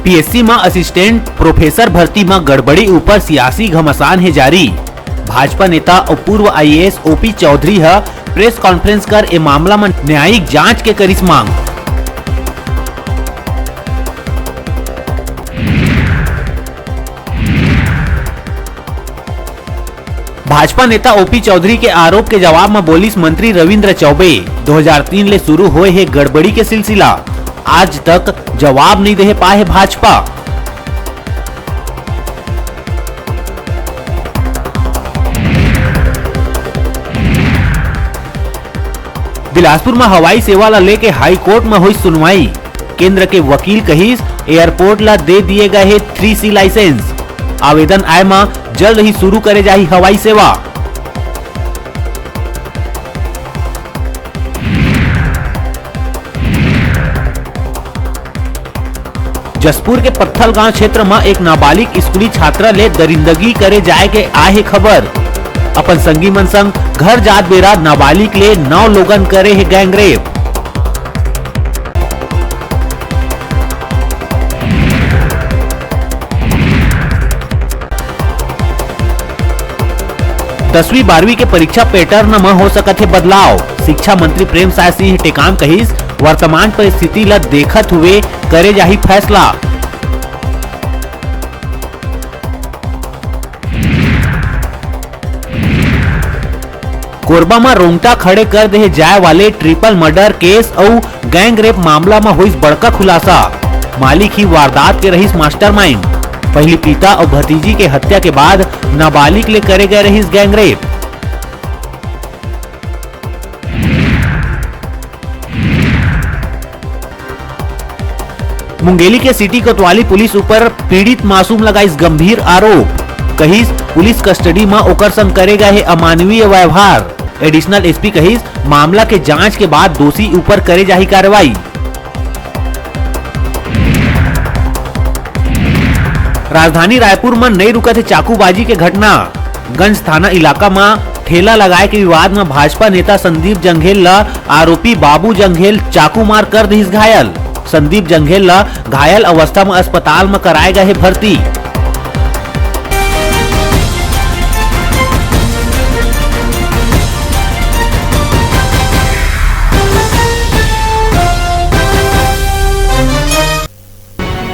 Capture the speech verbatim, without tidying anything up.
PSC म assistant professor भर्ती म गड़बड़ी ऊपर सियासी घमासान हे जारी। भाजपा नेता अउ पूर्व आईएएस ओपी चौधरी ह प्रेस कॉन्फ्रेंस कर ए मामला म न्यायिक जांच के करिस मांग। भाजपा नेता ओपी चौधरी के आरोप के जवाब म बोलिस मंत्री रविंद्र चौबे, दो हज़ार तीन ले शुरू होए हे गड़बड़ी के सिलसिला, आज तक जवाब नइ देहे पाए हे भाजपा। बिलासपुर म हवाई सेवा ला लेके हाई कोर्ट म होइस सुनवाई। केंद्र के वकील कहिस, एयरपोर्ट ला दे दिए गए हे थ्री सी लाइसेंस। आवेदन आए म जल्द ही शुरू करे जाही हवाई सेवा। जशपुर के पत्थलगांव क्षेत्र म एक नाबालिग स्कूली छात्रा ले दरिंदगी करे जाए के आए हे खबर। अपन संगी मन संग घर जात बेरा नाबालिग ले नौ लोगन करे हे गैंगरेप। दसवीं बारहवीं के परीक्षा पैटर्न म हो सकत हे बदलाव। शिक्षा मंत्री प्रेम साय सिंह टेकाम कहिस, वर्तमान परिस्थिति ल देखत हुए करे जाही फैसला। कोरबा म रोंगटा खड़े कर देहे जाए वाले ट्रिपल मर्डर केस अउ गैंगरेप मामला म होइस बड़का खुलासा। मालिक ही वारदात के रहिस मास्टरमाइंड। पहिली पिता अउ भतीजी के हत्या के बाद नाबालिग ले करे गए रहिस गैंगरेप। मुंगेली के सिटी कोतवाली पुलिस ऊपर पीड़ित मासूम लगाइस गंभीर आरोप। कहिस, पुलिस कस्टडी म ओकर संग करे गए हे अमानवीय व्यवहार। एडिशनल एसपी कहिस, मामला के जांच के बाद दोषी ऊपर करे जाही कार्रवाई। राजधानी रायपुर म नई रुकत हे चाकूबाजी के घटना। गंज थाना इलाका म ठेला लगाए के विवाद म भाजपा नेता संदीप जंघेल ल आरोपी बाबू जंघेल चाकू मार कर दिस घायल। संदीप जंघेल ल घायल अवस्था म अस्पताल म कराए गए हे भर्ती।